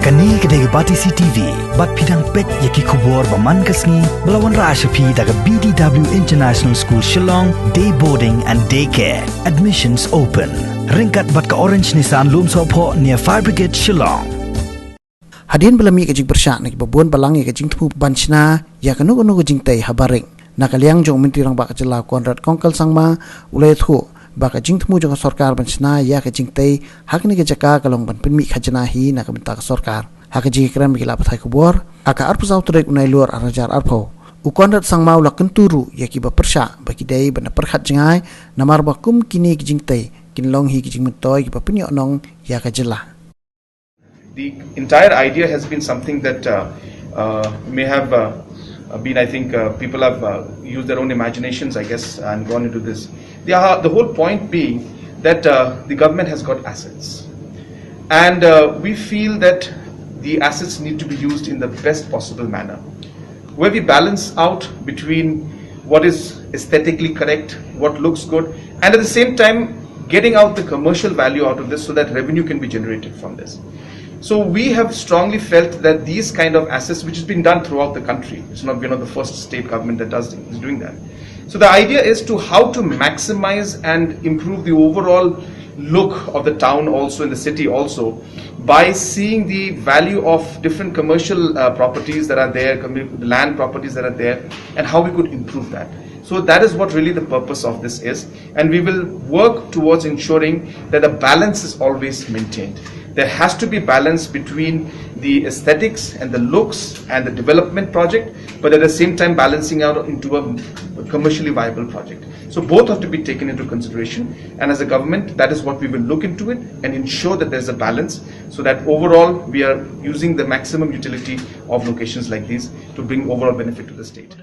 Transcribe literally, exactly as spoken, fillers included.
Kane ka dei ka Batesi T V, bad phi dang peit ïa ki khubor ba man ka sngi, ba la wanrah sha phi da ka B D W International School Shillong, Day Boarding and Day Care. Admissions open. Ryngkat bad ka Orange Nissan Lumsohphoh near Fire Brigade Shillong. Hadien ba la mih ka jingpyrshah na kiba bun balang ïa ka jingthmu ban shna ïa kano kano ka jingtei ha barit. Na ka liang jong u Myntri Rangbah ka jylla Conrad Kongkal Sangma, u la ïathuh ba ka jingthmu jong ka sorkar ban shna ïa ka jingtei ha kane ka jaka ka long ban pynmih khajna hi na ka bynta ka sorkar. Ha ka jingïakren bad ki lad pathai khubor ha ka arphew saw tarik u Nailur arhajar arphew, u Conrad Sangma u la kyntu ruh ïa kiba pyrshah ba ki dei ban da pyrkhat jngai, namar ba kum kine ki jingtei kin long hi ki jingmyntoi kiba pynïoh nong ïa ka jylla. The entire idea has been something that uh, uh, may have uh, uh, been, I think, uh, people have uh, used their own imaginations, I guess, and gone into this. The, uh, the whole point being that uh, the government has got assets. And uh, we feel that the assets need to be used in the best possible manner, where we balance out between what is aesthetically correct, what looks good, and at the same time, getting out the commercial value out of this so that revenue can be generated from this. So we have strongly felt that these kind of assets, which has been done throughout the country, it's not, we're not the first state government that does is doing that. So the idea is to how to maximize and improve the overall look of the town also, in the city also, by seeing the value of different commercial uh, properties that are there, commu- land properties that are there, and how we could improve that. So that is what really the purpose of this is, and we will work towards ensuring that the balance is always maintained. There has to be balance between the aesthetics and the looks and the development project, but at the same time balancing out into a commercially viable project. So both have to be taken into consideration, and as a government, that is what we will look into it and ensure that there's a balance, so that overall we are using the maximum utility of locations like these to bring overall benefit to the state.